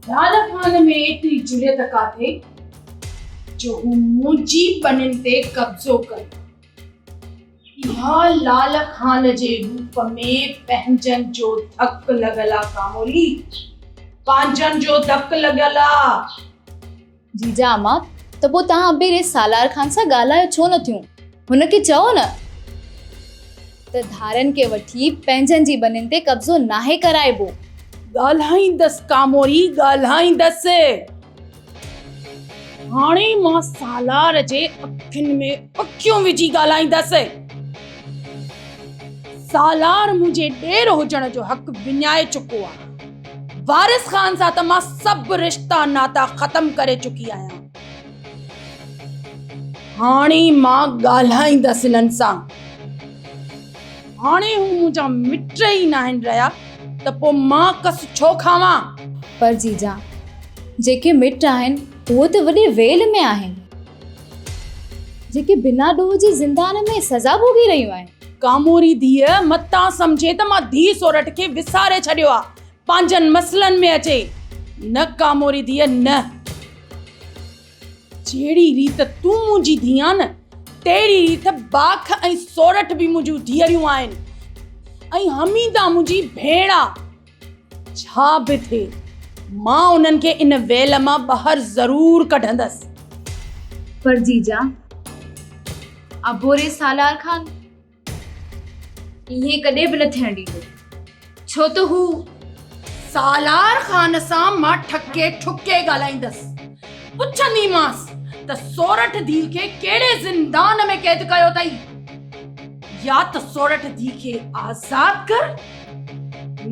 لال خان ۾ ايتري جرئت ڪاٿي جو هو منهنجي ٻنين تي قبضو ڪري. اها لال خان جي روپ ۾ پنهنجن جو ڌڪ لڳل آ ڪاموري، پنهنجن جو ڌڪ لڳل آ. جيجا اما، ته پوء توهان ابي ري سالار خان سان ڳالهايو ڇو نه ٿيون؟ هن کي چئو نه ته ڌارين کي وٺي پنهنجن جي ٻنين تي قبضو ناهي ڪرائبو. ڳالهائيندس ڪاموري ڳالهائيندس. هاڻي مان سالار جي اکين ۾ اکيون وجهي ڳالهائيندس. سالار منهنجي ڏير هجڻ جو حق وڃائي چڪو آهي. وارث خان سان ته مان سڀ رشتا ناتا ختم ڪري چڪي آهيان. هاڻي مان ڳالهائيندس هنن سان. هاڻي هو منهنجا مٽ ئي ناهن رهيا ته پوء مان ڪس ڇو کاوان؟ پر جيجا، جيڪي مٽ آهن اهي ته وڏي ويل ۾ آهن. جيڪي بنا ڏوهه جي زندان ۾ سزا ڀوڳي رهيون آهن. ڪاموري ڌيء متان سمجهي ته مان ڌيء سورٺ کي وساري ڇڏيو آ، پنهنجن مسئلن ۾ اچي. نه ڪاموري ڌيء نه. جهڙي ريت تون منهنجي ڌيء آن نه، تهڙي ريت باک ۽ سورٺ به منهنجون ڌيئريون آهن ۽ حميده منهنجي ڀيڻ آ. ڇا به ٿئي، مان انهن کي ان ويل مان ٻاهر ضرور ڪڍندس. پر جيجا، ابوري سالار خان ائين ڪڏهن به نه ٿيڻ ڏيندو، ڇو ته هو. سالار خان سان مان ٺڪي ٺڪي ڳالهائيندس. پڇنديمانس ته سورٺ ڌيء کي ڪهڙي زندان ۾ قيد ڪيو اٿئي؟ يا ته سورٺ ڌيء کي آزاد ڪر،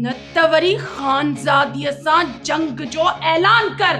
نه ته وري خانزاديء سان جنگ جو اعلان ڪر.